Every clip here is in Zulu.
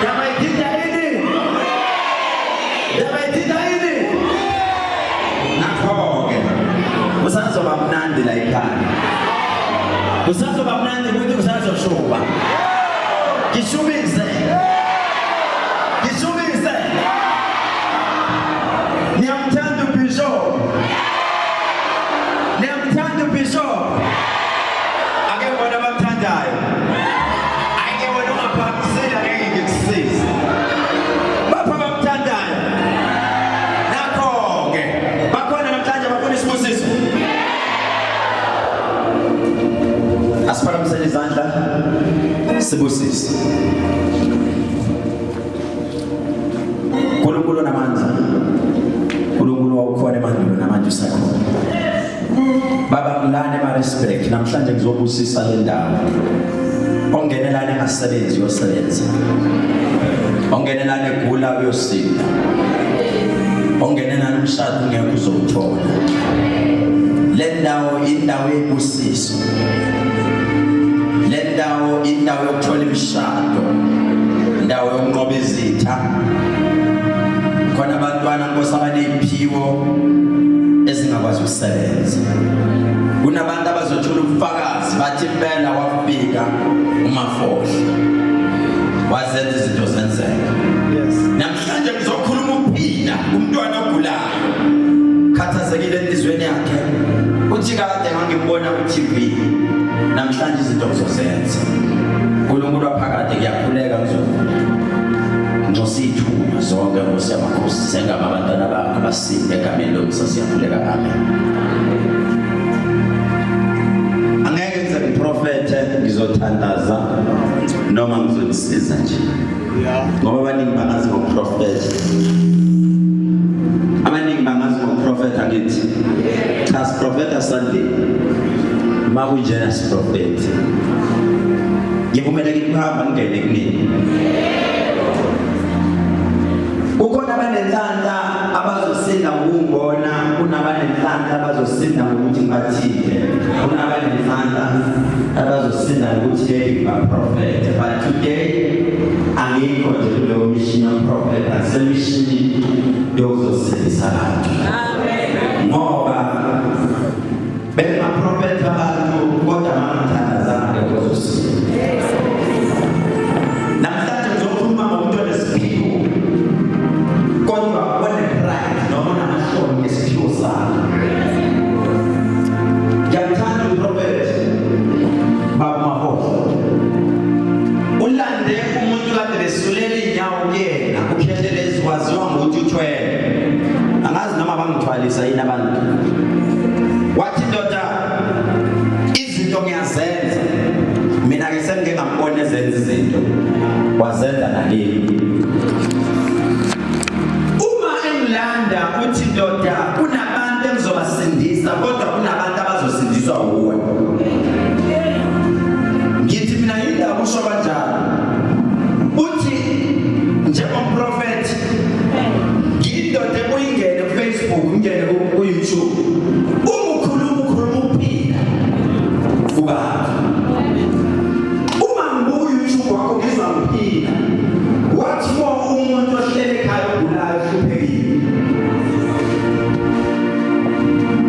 Ndaba ithinta ini? Ndaba ithinta ini? Nakho-ke kusazoba mnandi la ekhaya. Kusazoba mnandi ukuthi kusazoshuba. Ngishubise. Ngishubise. Niyamthanda uBishop. Niyamthanda uBishop. Ake ngibone abamthandayo. Ake wena ungaphakamisile ngeke ngikusize. Bapha abamthandayo. Nakho-ke bakhona namhlanje abafuna isibusiso. Asiphakamisele izandla sibusise. uNkulunkulu onamandla. uNkulunkulu wawukhona emandulo namanje usakhona. Baba ngilana eMaritzburg namhlanje ngizobusisa le ndawo. Ongenelana engasebenzi uyosebenza. Ongenelana egula uyosinda. Ongenelana umshado ungekho uzowuthola. Le ndawo indawo yebusiso. Le ndawo indawo yokuthola imishado. Indawo yokunqoba izitha. Khona abantwana Nkosi abaneziphiwo ezingakwazi ukusebenza. Kunabantu abazothola ubufakazi bathi impela wafika uMafohla. Wazenza izinto zenzeka. Yes. Namhlanje ngizokhuluma ukuphila umntwana ogulayo. Khathazekile enhlizweni yakhe. Uthi kade ngangimbona ku TV. Namhlanje izinto ngizozenza. uNkulunkulu waphakade ngiyakhuleka ngizovula. Nxosa iy'thunywa zonke Nkosi yamakhosi sengama abantwana bakho basinde egameni lomsa siyakhuleka amen. Angeke ngize ngiprofethe ngizothandaza noma ngizonisiza nje. Ngoba abaningi bangazi ngokuprofetha. Abaningi bangazi ngokuprofetha ngithi. Cha siprofetha Sunday. Makunjena siprofetha. Ngivumelekile ukuhamba ngingene kunini. Kukhona abanenhlanhla abazosinda ngokungibona, kunabanenhlanhla abazosinda ngokuthi ngibathinte, kunabanenhlanhla abazosinda ngokuthi maybe ngibaprofethe. But today angikho nje kuleyo mission yokuprofetha, ngisemishini yokuzosindisa abantu. Amen. Ngoba Bengaprofetha abantu kodwa bangithandazanga akekho ozosiza. Namhlanje ngizokhuluma ngomuntu onesiphiwo kodwa one-pride noma onamahloni ngesiphiwo sakhe. Ngiyamthanda uprofethi Baba Mahohla. Ulande umuntu kade besulela iy'nyawo kuyena uKhehlelezi waziwa ngokuthi uthwele. Angazi noma bangithwalisa yini abantu. Wathi ndoda izinto ngiyazenza. Mina ke sengike ngambona ezenza izinto. Wazenza nakimi. Uma engilanda uthi ndoda kunabantu engizobasindisa kodwa kunabantu abazosindiswa wuwe. Ngithi mina yindaba usho kanjalo. Uthi njengomprofethi ngiyindoda ekuyingene ku-Facebook ngingene ku-YouTube uma ukhuluma ukhuluma ukuphila kubantu uma ngibuka u-YouTube wakho ngizwa ngiphila what more umuntu ohlele ekhaya ogulayo ohluphekile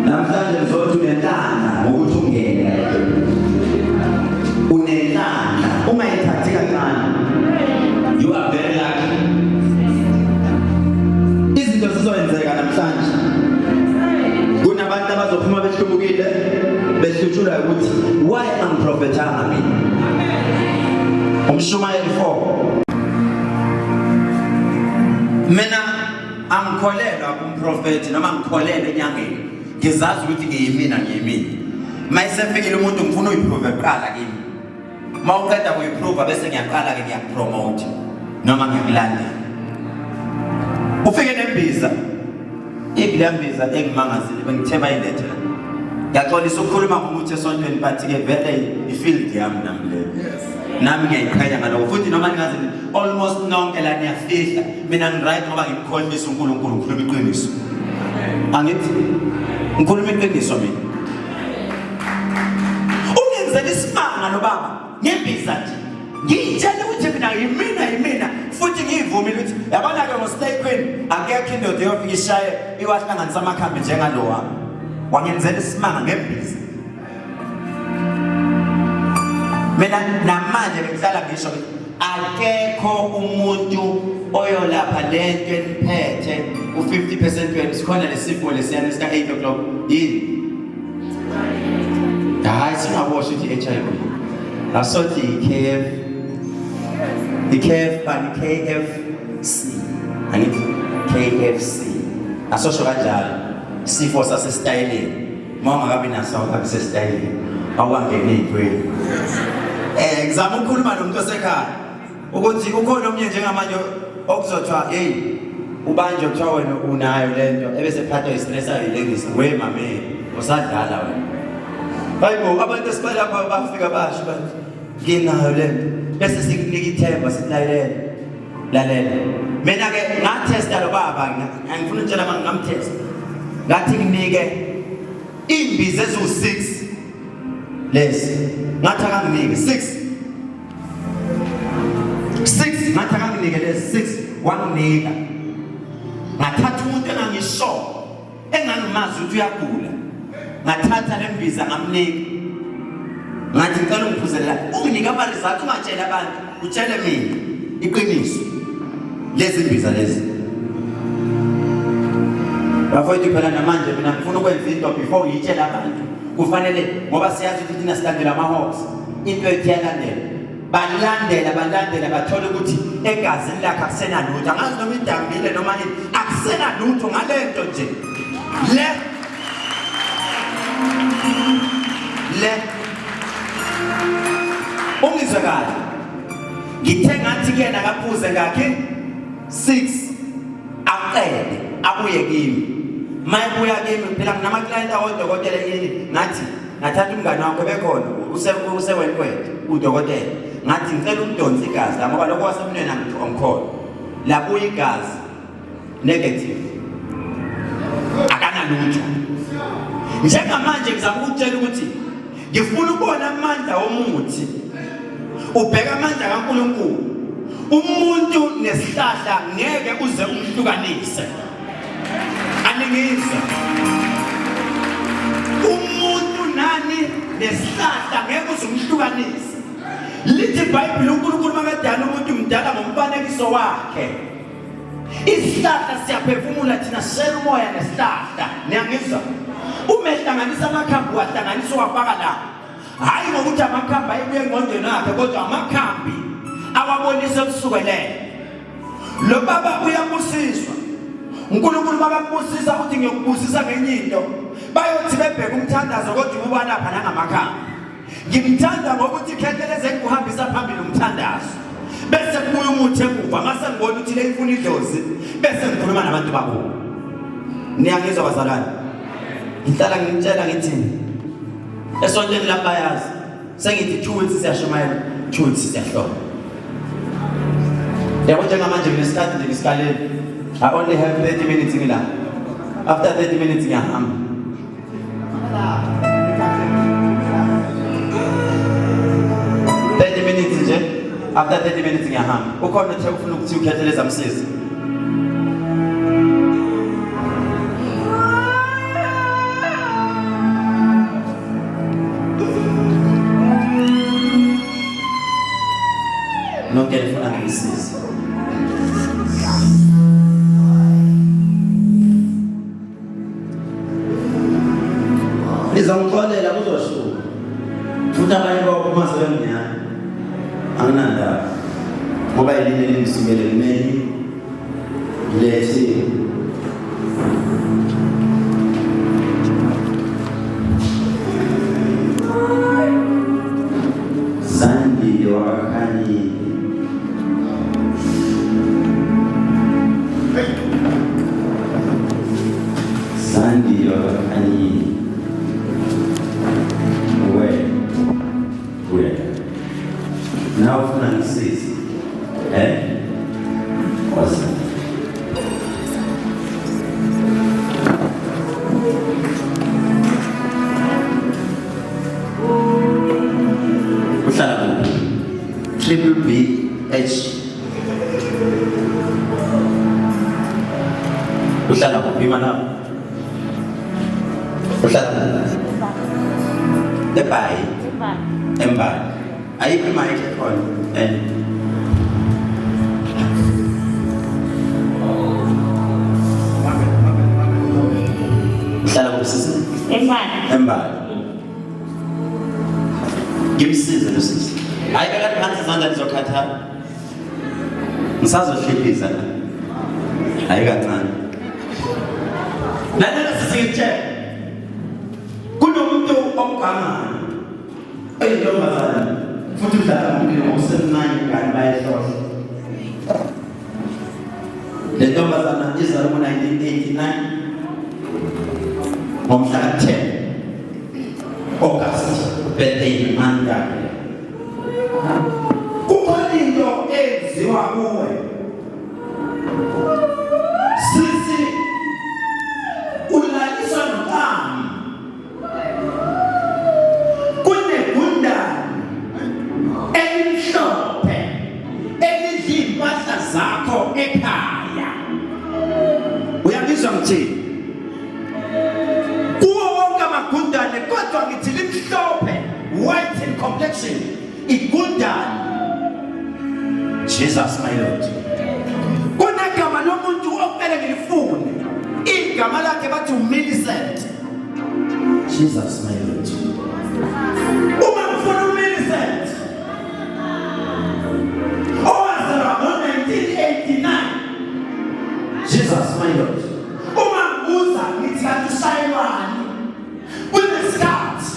namhlanje ngizothi unenhlanhla ngokuthi ungene unenhlanhla ungayithathi kancane you are very lucky izinto zizoyenzeka namhlanje kunabantu abazophuma behlubukile behlutshulwa ukuthi why angiprofethanga mina umshumayeli 4 mina angikholelwa kumprofethi noma ngikholelwa enyangeni ngizazi ukuthi ngiyimina ngiyimina mayisefikile umuntu ngifuna uyiprove kuqala kimi Uma uqeda kuyiprova bese ngiyaqala ke ngiyakupromote noma ngiyakulandela. Ufike nembiza. Iphi le mbiza engimangazile bengithe bayilethe la. Ngiyaxolisa ukukhuluma ngomuthi esontweni but ke vele i-field yami nami leyo. Nami ngiyayiqhenya ngalokho futhi noma ningazi almost nonke la niyafihla mina ngi-right ngoba ngimkhohlisa uNkulunkulu ngikhuluma iqiniso. Angithi ngikhuluma iqiniso mina. Ungenzela isimanga lo baba ngembiza nje. Ngiyitshela ukuthi mina yimina yimina futhi Yabona-ke ngo-Slay Queen akekho indoda eyofika ishaye iwahlanganisa amakhambi njengalowa. Wangenzela isimanga ngembiza. Mina namanje bengihlala ngisho akekho umuntu oyolapha lento eniphethe u-50% wenu sikhona lesifo lesiyana sika 8 o'clock yini hayi singaboshwa ukuthi i-HIV asothi i-KF i-KF bani KFC angithi KFC asosho kanjalo isifo sasesitayeleni uma ungakabi naso awukabi sesitayeleni awukangeni ey'ntweni um ngizama ukukhuluma nomuntu osekhaya ukuthi ukhona omunye njengamanje okuzothiwa heyi ubanjwe kuthiwa wena unayo le nto ebese phathwa yistress ayilengisa we mame usadlala wena hayibo abantu esibalapha bafika basho bathi nginayo le nto bese sikunika ithemba sithi lalela lalela mina-ke ngathesta lo baba angifuna ukutshela manje ngamthesta ngathi nginike iy'mbiza eziwu-six lezi ngathi akanginike six six ngathi akanginike lezi six wanginika ngathatha umuntu engangisho engangimazi ukuthi uyagula ngathatha lembiza ngamnika ngathi ngicela ungiphuzelela unginike ama-result ungatsheli abantu utshele mina iqiniso lezi mbiza lezi bafowethu phela namanje mina ngifuna ukwenza into before ngiyitshele abantu kufanele ngoba siyazi ukuthi thina silandela ama-hawks into ethi yalandela balandela balandela bathola ukuthi egazini lakhe akusenalutho angazi noma idambile noma ini akusenalutho ngale nto nje le le ungizwe kahle ngithe ngathi kuyena akaphuze ngakhe 6 aqede abuye kimi mayebuya kimi phela nginama-client awodokotela yini ngathi ngathatha umngane wakho bekhona usewenkwethe udokotela ngathi ngicela umdonse igazi la ngoba lokho wasemnweni angikhona labuya igazi negative akanalutho njengamanje ngizama ukutshela ukuthi ngifuna ukubona amandla omuthi ubheka amandla kaNkulunkulu umuntu nesihlahla ngeke uze umhlukanise aningizwa umuntu nani nesihlahla ngeke uze umhlukanise lithi iBhayibheli uNkulunkulu makadala umuntu mdala ngomfanekiso wakhe isihlahla siyaphefumula thina sishela umoya nesihlahla niyangizwa uma ehlanganisa amakhambi wahlanganisa wafaka la hhayi ngokuthi amakhambi ayebuye engqondweni yakhe kodwa amakhambi awabonisa ebusukelele lo baba uyabusiswa uNkulunkulu makakubusisa uthi ngiyokubusisa ngenye into bayothi bebheka umthandazo kodwa ubalapha nangamakhambi ngimthanda ngokuthi ikhehleleze kuhambisa phambili umthandazo bese kubuya umuthi emuva mase ngibona ukuthi le ifuna idlozi bese ngikhuluma nabantu bakubo niyangizwa bazalwane ngihlala ngimtshela ngithi esontweni lami bayazi sengithi 2 weeks siyashumayela 2 weeks siyahlola yabo njengamanje nginesikhathi nje ngisikaleli i only have 30 minutes ngila after 30 minutes ngiyahamba 30 minutes nje after 30 minutes ngiyahamba ukhona uthe ufuna ukuthi ukhetheleza msizi nonke nifuna ngimsize nizongixolela kuzoshuka futhi abanye babo uma sebemnyama anginandaba ngoba elinye lingisukele limeli lethi Zandile wakakhanyile Zandile wakakhanyile we we nawe ufuna ngisize eh Wazi. Uhlala kuphi? Triple B H. Uhlala kuphi mana? Uhlala kuphi? Ebhayi. Embali. Ayikho imayikhi ekhona. Eh. Uhlala kuphi sisi? Embali. Embali. Ngimsize lo sisi. Hayi beka phansi izandla nizokhathala. Ngisazohliphisa la. Hayi kancane. Lalela sisi ngikutshela. Kunomuntu omgangayo. Eyintombazane futhi udlala ngomlilo ngokusemncane ingane bayehlohla. Le ntombazana izalwe ngo-1989 ngomhla ka-10 August birthday month yakhe. Kukhona into eyenziwa kuwe sisi, ulaliswa nokami kunegundane elimhlophe elidla iy'mpahla zakho ekhaya. Uyangizwa ngithini? Kuwo wonke amagundane kodwa ngithi limhlophe, white in complexion, igundane. Jesus my Lord. Kunegama lomuntu okumele ngilifune, igama lakhe bathi uMillicent. Jesus my Lord. Uma ngifuna uMillicent owazalwa ngo-1989, Jesus my Lord. Uma ngibuza ngithi kanti ushayelwani? Kunesikhathi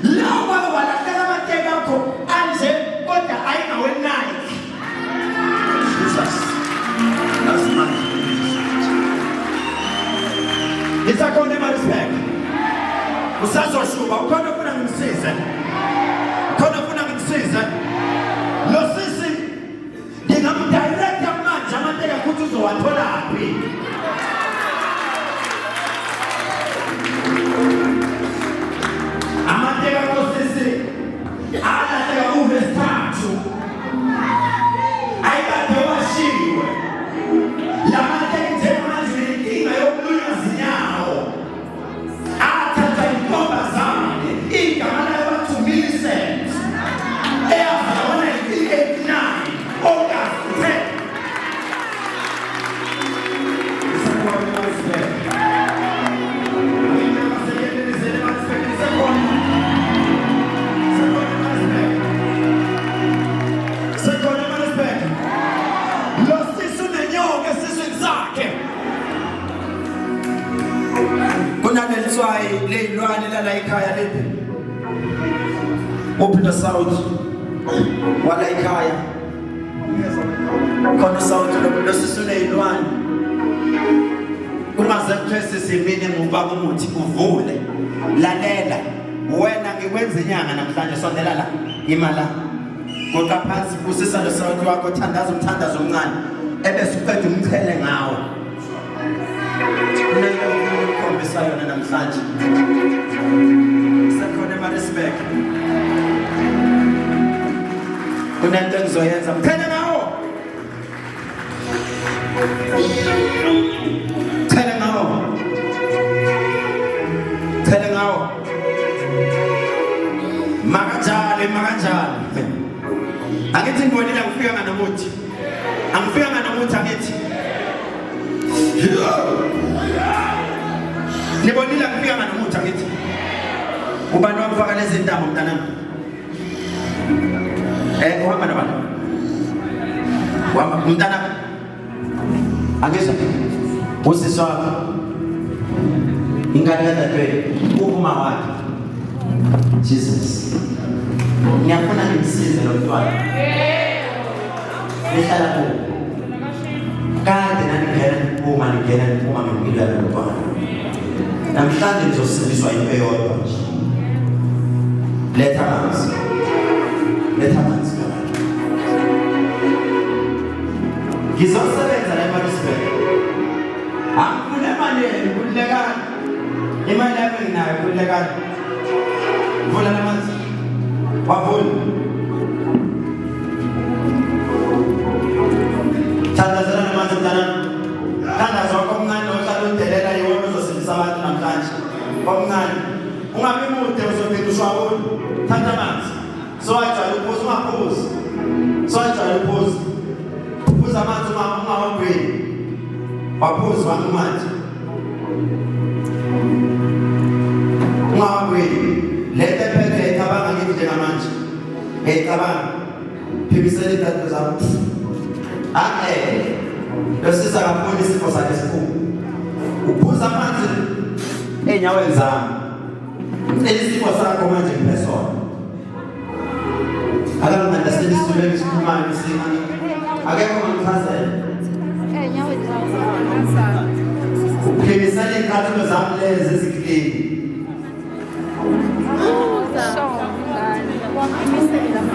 la kwake walahleka amateki akho anje kodwa ayingawe Nike. Jesus. That's manje. Ngisakhona eMaritzburg. Usazoshuba ukhona ofuna ngimsize. Khona ofuna ngimsize. Lo sisi ngingamdirecta manje amateka ukuthi uzowatholaphi. Amateka kosisi alahleka kulesithathu. Ayikade washiwe. Lamateka njengamanje inkinga yokulunywa zinyawo. Athatha intombazane igama layo bathi uMillicent. Eyazalwa ngo-1989 August 10. Sekhona eMaritzburg. Lo sisi unenyoka esiswini sakhe. Kunaleli tswayi leyilwane lala ekhaya liphi? Uphi lo South? Wala ekhaya. Khona uSouth lo sisi uneyilwane. Kungaze kuthiwe sisi mina ngubaba umuthi uvule. Lalela. Wena ngikwenza inyanga namhlanje sondela la. Ima la. Goqa phansi busisa lo sawuthi wakho thandaza umthandazo omncane ebese uqeda umchele ngawo. Kunento engifuna ukukhombisa yona namhlanje. Sekhona eMaritzburg. Kunento engizoyenza mchele ngawo. Chele ngawo. Chele ngawo. Makanjani makanjani. Angithi ngibonile angifika nganomuthi. Angifika nganomuthi angithi. Nibonile angifika nganomuthi angithi. Ubani wamfaka lezi ntambo mntanami? Eh uhamba nabani? Uhamba mntana. Angizwa. Usisi wakho. Ingane kadadewenu uma wakhe. Jesus. Ngiyafuna ngimsize lo mntwana. Nihlala kuphi? Kade naningena niphuma ningena niphuma ngempilo yalo mntwana. Namhlanje nizosindiswa into eyodwa nje. Letha amanzi. Letha amanzi baba. Ngizosebenza la eMaritzburg. Angifune imali yenu khululekani. Imali yami nginayo khululekani. Vula lamanzi. Wavula. Thandazela namanzi mntanami. Thandaza wakho omncane ohlala Omncane. Ungabi mude uzogcina ushwabula. Thatha amanzi. Sowajwayela ukuphuza ungaphuzi. Sowajwayela ukuphuza. Phuza amanzi uma ungawagwini. Waphuza wami manje. Ungawagwini. Lento ephethe icabanga ngithi njengamanje. Ngiyicabanga. Phimisela iy'ntathu zami. Ah-eh. Losisa kakhulu isifo sakhe esikhulu. Uphuza amanzi ey'nyaweni zami. Ngicela isifo sakho manje ngiphe sona. Akangi-understand isiZulu engisikhulumayo msinga. Akekho ongichazela. Uphimisela iy'ntathulo zami lezi eziklini.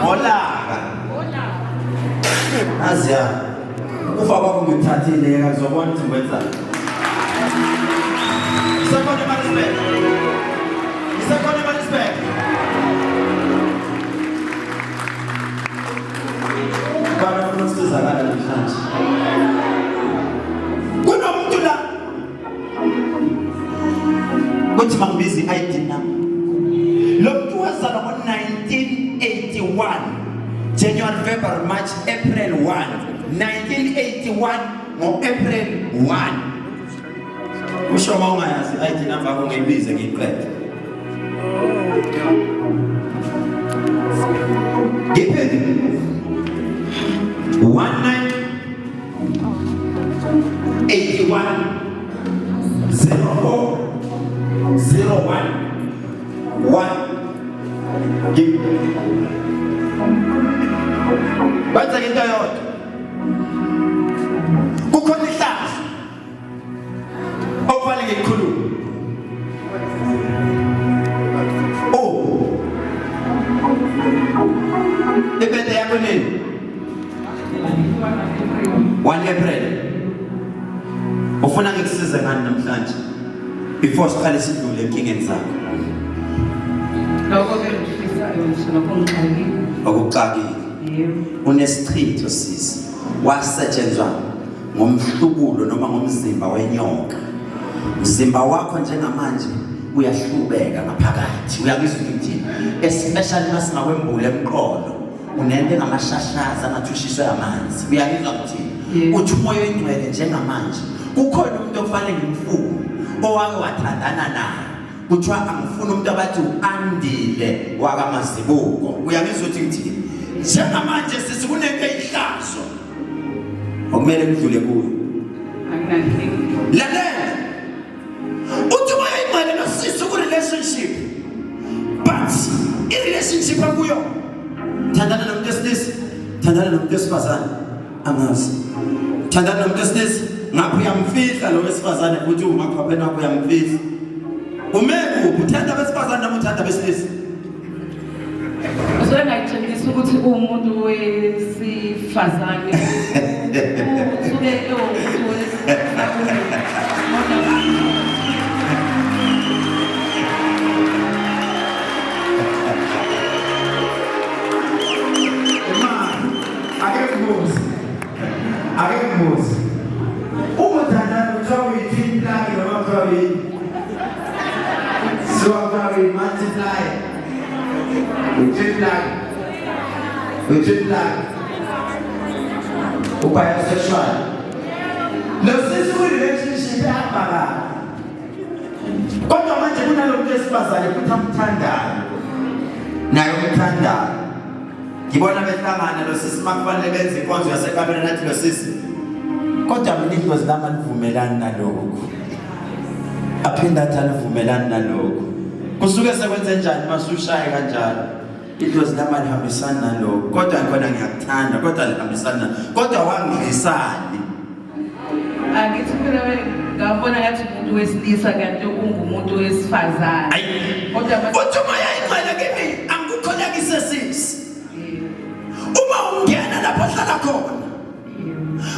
Ngolaka. Aziya. Ukufa kwakho ngikuthathile yeka ngizobona ukuthi ngikwenzani. Isekhona eMaritzburg. Isekhona eMaritzburg. Baba ufuna ukusizakala namhlanje. Kunomuntu la kuthi mangibize i-ID number lo muntu wazalwa ngo-1981 January February March April 1 1981 ngo-April 1 usho uma ungayazi i-ID number yakho ngiyibize ngiyiqede ngiphinde 19 81 04 01 1 Kwenzeka into eyodwa. Kukhona ihlazo okufanele ngikukhulume. Oh. Ibhede yakho nini? 1 April. Ufuna ngikusize ngani namhlanje? Before siqale sidlule enkingeni zakho. Lokho ke ngikufisayo nje lokho ngixakile. Okuxakile. Yebo. Unesichitho sisi. Wasetshenzwa ngomhlubulo noma ngomzimba wenyoka. Mzimba wakho njengamanje uyahlubeka ngaphakathi. Uyangizwa ukuthi ngithini? Especially masingakwembula emqolo. Unento engamashashaza angathi ushiswe amanzi. Uyangizwa ngithini? Uthi umoya oyingcwele njengamanje kukhona umuntu okufanele ngimfune owake wathandana naye. Kuthiwa angifuni umuntu abathi uAndile wakamazibuko. Uyangizwa ukuthi ngithini? Njengamanje sisi kunento eyihlazo okumele ngidlule kuyo. Anginankinga. Lalela. Uthi umoya oyingcwele nosisi ku relationship. But i relationship akuyo thandana nomuntu wesilisa, thandana nomuntu wesifazane angazi. Thandana nomuntu wesilisa ngapha uyamfihla lo wesifazane futhi umakhwapheni wakho uyamfihla. Ume kuphi? Uthanda abesifazane noma uthanda abesilisa? Usuke ngayitshengisa ukuthi uwumuntu wesifazane. Usuke ewumuntu wesifazane. Ma, ake ngibuze. Ake ngibuze. Uma uthandana kuthiwa uyi-twin plug noma kuthiwa uyi So kuthiwa uyi-multiply. Uyi-twin plug. Uyi-twin plug. Ubisexual. Lo sisi kwi-relationship ehamba kahle. Kodwa manje kunalo muntu wesifazane futhi amthandayo. Naye umthandayo. Ngibona behlangana lo sisi makufanele benze inkonzo yasekamereni athi lo sisi. Kodwa mina idlozi lami alivumelani nalokhu. Aphinde athi alivumelani nalokhu. Kusuke sekwenze njani masushaye kanjalo? Idlozi lami alihambisani nalokhu. Kodwa khona ngiyakuthanda kodwa alihambisani nalokhu. Kodwa wangidlisani? Angithi phela ngabona ngathi umuntu wesilisa kanti ungumuntu wesifazane. Ayi. Kodwa Uthi umoya ingcwele kimi angikukholekise sisi. Uma ungena lapho ohlala khona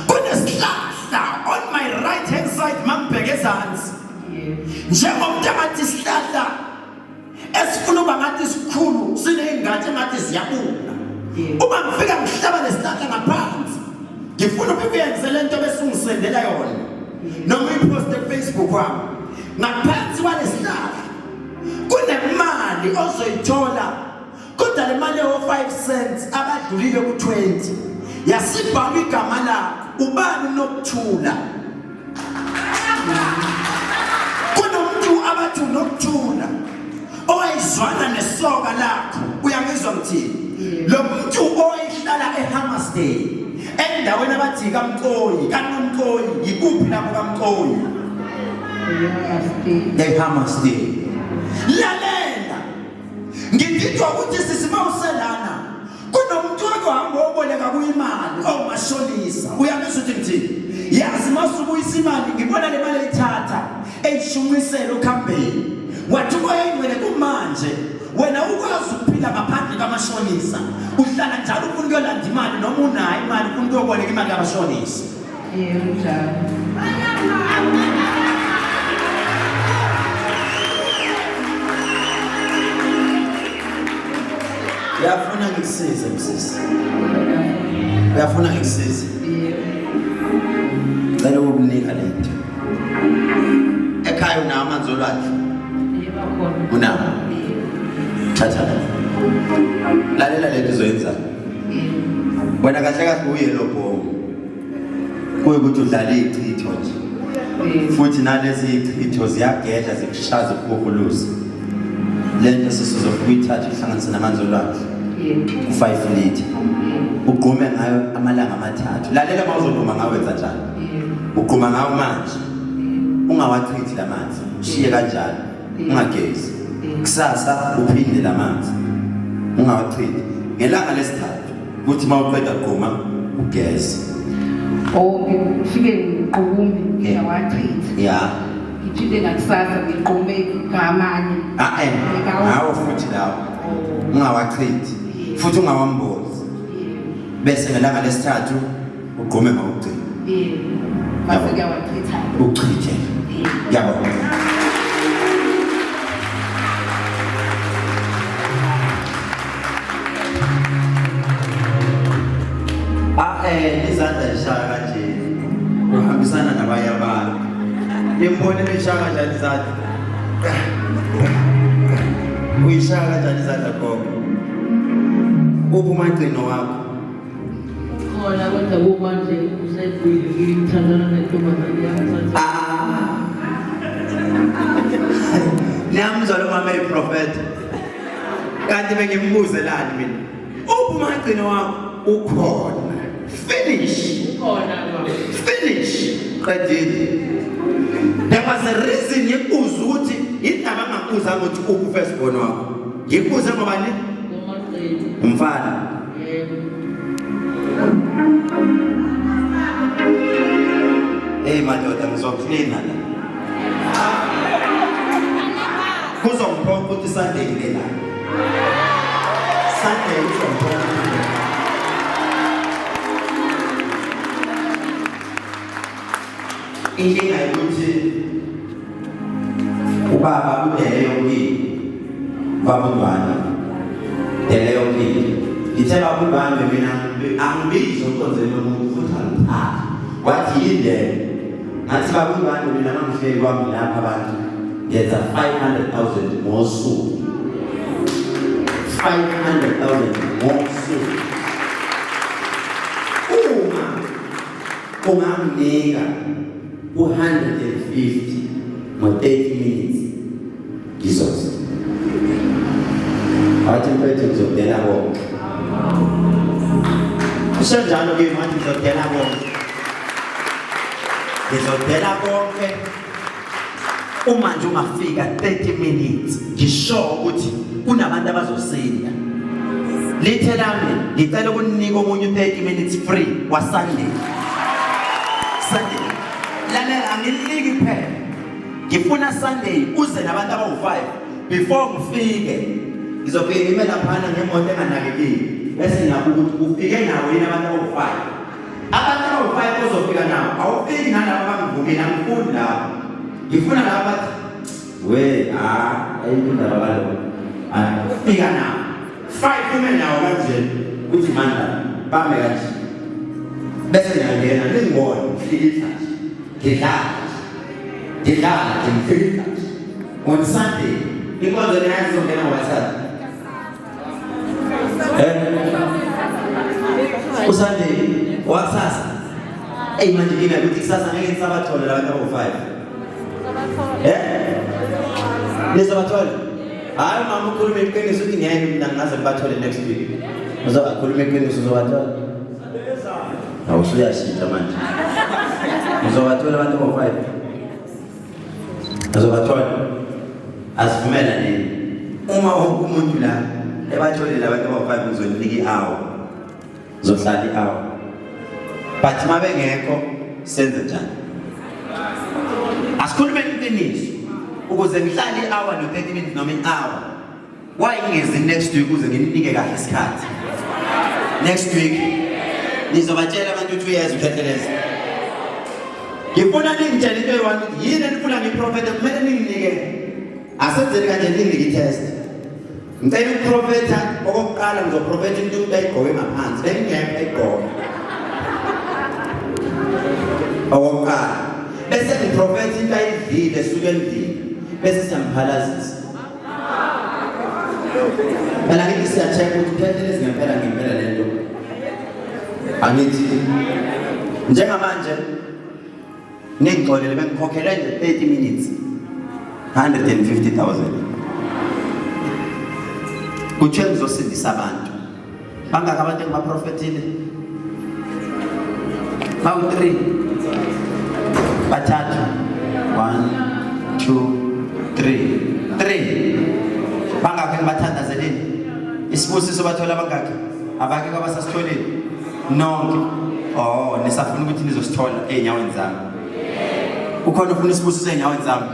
kunesihlahla on my right hand side mangibheke ezansi. Njengomuntu angathi isihlahla esifuna uba ngathi sikhulu siney'ngathi engathi ziyabuna. Uma ngifika ngihlaba lesihlahla ngaphansi ngifuna ukuyenze le nto bese ungisendela yona noma uyiposte kuFacebook wami ngaphansi kwalesihlahla. Kunemali ozoyithola kodwa le mali ewo-5 cents abadlulile ku-20 yasibhalwa igama lakho ubani unokuthula. Kunomuntu abathi unokuthula owayizwana nesoka lakho, uyangizwa ngithini? Lo muntu owayehlala eHammersdale endaweni abathi kaMcoyi, kaNomcoyi, yikuphi lapho kaMcoyi? EHammersdale. Lalela, ngididwa ukuthi sisi mawuselana kunomuntu ozohamba oboleka kuyimali owumashonisa, uyangizwa ukuthi ngithini? Yazi masubuyisa imali ngibona le mali eyithatha eyishunqisela ukuhambeni, wathi umoya ingcwele kumanje wena ukwazi ukuphila ngaphandle kamashonisa, uhlala njalo ufuna ukuyolanda imali noma unayo imali ufuna ukuyoboleka imali kamashonisa. Yebo njalo. Uyafuna ngikusize msisi? Uyafuna ngikusize? Yebo. Cela ukukunika lento. Ekhaya unawo amanzi olwandle? Yebo khona. Unawo? Yebo. Thatha la. Lalela lento uzoyenza. Yebo. Wena kahle kahle uye lo bhongo. Kuyikuthi udlala ichitho nje. Yebo. Futhi nalezi ichitho ziyagedla zikushaya zikuhuhuluze. Lento sisizofika uyithathe uhlanganise namanzi olwandle. Yebo. U-5 litre. Yebo. Ugqume ngayo amalanga amathathu. Lalela uma uzogquma ngawo wenza njani? Yebo. Ugquma ngawo manje. Ungawachithi lamanzi, ushiye kanjalo, ungagezi. Kusasa uphinde lamanzi. Ungawachithi. Ngelanga lesithathu kuthi uma uqeda kugquma ugeze. Oh, ngifike ngiqume ngiyawachitha. Ya. Ngiphinde ngakusasa ngiqume ngamanye. Ah eh. Ngawo futhi lawo. Ungawachithi. Futhi ungawambozi. Bese ngelanga lesithathu ugqume ngokugcina. Yebo. Mase ngiyawachitha. Uchithe. Ngiyabonga. Ah eh izandla zishaya kanje. Uhambisana nabanye abantu. Nimbone nishaya kanjani izandla? Uyishaya kanjani izandla gogo? Uphi umagcino wakho? Khona kodwa kumanje usegwile ngithandana nentombazane yamthatha. Ah. Niyamzwa lo mama eyiprofetha. Kanti bengimbuzelani mina? Uphi umagcino wakho? Ukhona. Finish. Ukhona baba. Finish. Qedile. There was a reason ngikubuza ukuthi indaba ngakubuzanga ukuthi uphi first born wakho. Ngikubuze ngoba ni Umagcino. umfana. Yebo. Hey madoda ngizoklina la. Kuzongiphoqa ukuthi Sunday ngibe la. Sunday kuzongiphoqa. Inkinga ukuthi ubaba udele yonke into. Baba uNdwandwe. Dele yonke into. Ngithe baba uNdwandwe mina angibizi onkonzweni yomuntu futhi angithathi. Wathi yini leyo? Ngathi baba uNdwandwe mina mangihleli kwami lapha abantu ngenza 500,000 ngosuku. 500,000 ngosuku. Uma unganginika u-150 ngo-30 minutes ngizoza. Wathi mfethu ngizodela konke. Kusenjalo ke manje ngizodela konke. Ngizodela konke. Uma nje ungafika 30 minutes ngisho ukuthi kunabantu abazosinda. Lithe lami ngicela ukunika omunye u-30 minutes free wa Sunday. Sunday. Lalela anginiki kuphela. Ngifuna Sunday uze nabantu abawu-5 before ngifike. Ngizofike ngime laphana ngemoto enganakekile bese ngiyabuka ukuthi ufike nawo yini abantu abawu-5. Abantu abawu-5 ozofika nabo awufiki nalabo abangivumile, angifuni labo. Ngifuna labo bathi we ah ayikho indaba kaloko. Fika nabo. 5 ume nawo kanje uthi mandla bame kanje. Bese ngiyangena ningibone ngihlikihla nje. Ngidlala nje. Ngidlala nje ngihlikihla nje. On Sunday. Inkonzo niyazi izongena ngoWhatsApp. Eh? USunday wakusasa. Ey manje inkinga ukuthi kusasa ngeke ngisabathole labantu abawu-5. Eh? Nizobathola? Hayi mama ukhuluma iqiniso ukuthi ngeke mina ngingaze ngibathole next week. Uzokhuluma iqiniso uzobathola. Awusuyashintsha manje. Uzobathola abantu abawu-5. Uzobathola. Asivumela nini? Uma wonke umuntu la ebatholile abantu abawu-5 ngizoninika i-hour. Ngizohlala i-hour. But uma bengekho senze njani? Asikhulume iqiniso. Ukuze ngihlale i-hour no-30 minutes noma i-hour. Why ngingezi next week ukuze ngininike kahle isikhathi? Next week nizobatshela abantu ukuthi uyeza ukhehlelezi. Ngifuna ningitshele into eyi-one ukuthi yini enifuna ngiprofethe kumele ninginike. Asenzeni kanje ninginike i-test. Ngicela ukuprofetha okokuqala ngizoprofetha into umuntu ayigqoke ngaphansi bengingekho ayigqoke. Okokuqala bese ngiprofetha into ayidlile esuke endlini bese siyamphalazisa. Phela ngithi siya-check ukuthi phethelezi ngempela ngempela le nto. Angithi njengamanje ningixolele bengikhokhele nje 30 minutes 150,000. Kuthiwe ngizosindisa abantu. Bangaka abantu engibaprofethile? Bawu-3. Bathathu. 1 2 3. 3. Bangaki engibathandazelile? Isibusiso bathola bangaki? Abake kwabasasitholile? Nonke. Oh, nisafuna ukuthi nizosithola ey'nyaweni zami. Ukhona ufuna isibusiso ey'nyaweni zami?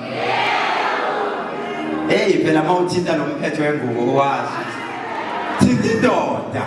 Hey phela uma uthinta lo mphetho wengubo wazi. Thinta indoda.